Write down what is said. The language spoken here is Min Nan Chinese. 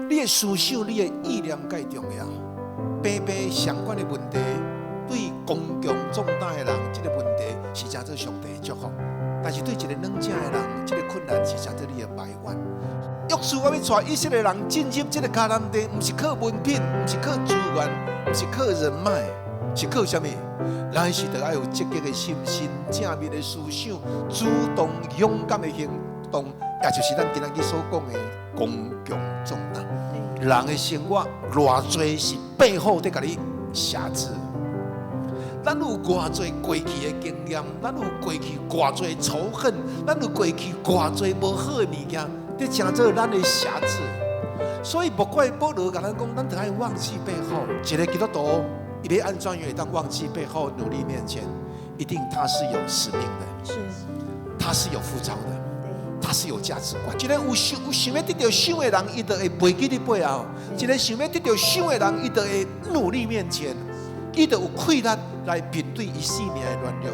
你的思想、你的意念蓋重要。平平相關的問題，對剛強壯膽的人，這個問題是成做上帝的祝福；但是對一個軟弱的人，這個困難是成做你的埋怨。約書亞欲帶以色列人進入這個迦南地，毋是靠文憑，毋是靠資源，毋是靠人脈，是靠啥物？咱是著愛有積極的心神、正面的思想、主動勇敢的行動，也就是咱今仔日所講的剛強壯膽。人的生活偌濟是背後佇共你挾制。咱有偌濟過去的經驗，咱有過去偌濟仇恨，咱有過去偌濟無好的物件，佇成做咱的挾制。所以，莫怪保羅共咱講，咱著愛忘記背後。一個基督徒，伊欲按怎樣會當忘記背後，努力面前，一定他是有使命的，他是有呼召的，他是有價值觀。一個有想有想欲得著賞的人，伊就會袂記佇背後；一個想欲得著賞的人，伊就會努力面前，伊就有氣力來面對伊生命的軟弱。